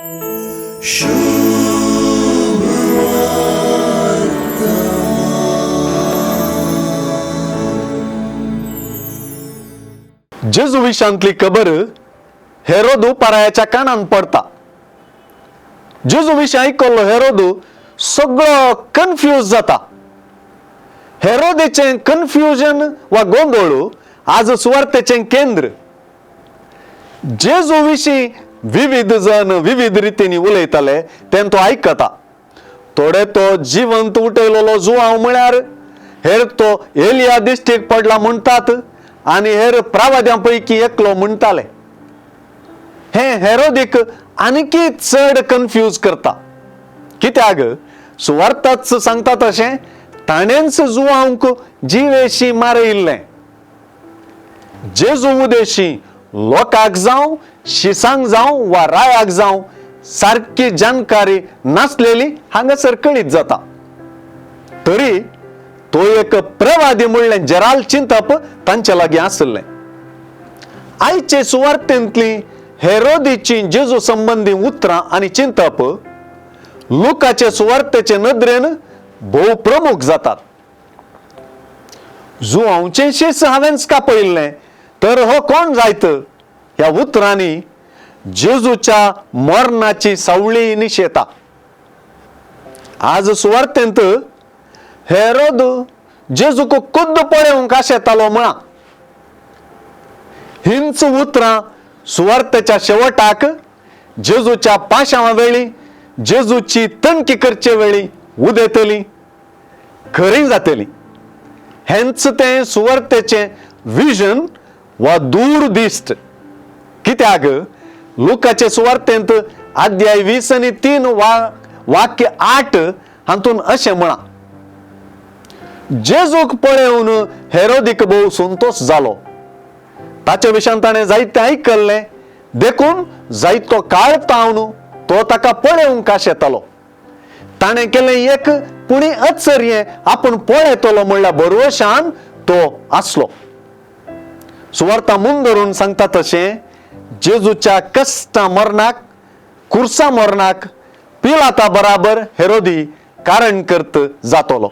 जेजू विशांतली खबर हेरोदू परायाच्या कानान पडता. जेजू विशीं आयकल्लो हेरोदू सगळो कन्फ्यूज जाता. हेरोदेचें कन्फ्युजन वा गोंदळ आज सुवार्तेचें केंद्र. जेजू विशीं विविध जण विविध रितींनी उलयताले तें तो आयकता. थोडे तो जिवंत उठयलेलो जुवांव म्हळ्यार, हेर तो एलिया दिश्टीक पडला म्हणटात आनी हेर प्रावाद्यां पैकी एकलो म्हणटाले. हें हेरोदीक आनीकी चड कन्फ्यूज करता. कित्याक सुवार्थाच सांगता तशें ताणेंच जुवांक जिवेशी मारयिल्लें. जेजू उदेशी लोकांक जावं शिसांक जावं वा रायाक जावं सारकी जानकारी नासलेली हांगासर कळीत जाता. तरी तो एक प्रवादी म्हणलें जराल चिंतप तांचे लागीं आशिल्लें. आयचे सुवार्तेंतली हेरोदीची जेजू संबंदी उतरां आनी चिंतप लुकाचे सुवार्तेचे नदरेन भोव प्रमुख जातात. जुवांवचें शीस हांवेंच कापयिल्लें तर हो कोण जायत ह्या उतरांनी जेजूच्या मरणाची सावळी निशेता. आज सुवार्तेंत हेरोद जेजूक खुद्द पळोवंक आशेतालो म्हळां. हींच उतरां सुवार्तेच्या शेवटाक जेजूच्या पाशांवा वेळी जेजूची तणकी करचे वेळी उदेतली, खरी जातली. हेंच तें सुवार्तेचें विजन वा दूरदिश्ट. कित्याक लुकाचे सुवार्तेंत अध्याय 20 आनी 3 वाक्य 8 हातून अशें म्हळां, जेजूक पळोवन हेरोदीक भोव संतोश जालो. ताचे विशयान ताणें जायतें आयकल्लें देखून जायतो काळ तावन तो ताका पळोवंक आशेतालो. ताणें केलें एक पुणी अचर्ये आपूण पळयतलो म्हणल्या भरवशान तो आसलो. सुवार्ता मुन धरून सांगता तशें जेजूच्या कश्टा मरणाक, कुर्सा मरणाक पिलाता बराबर हेरोदी कारण करत जातलो.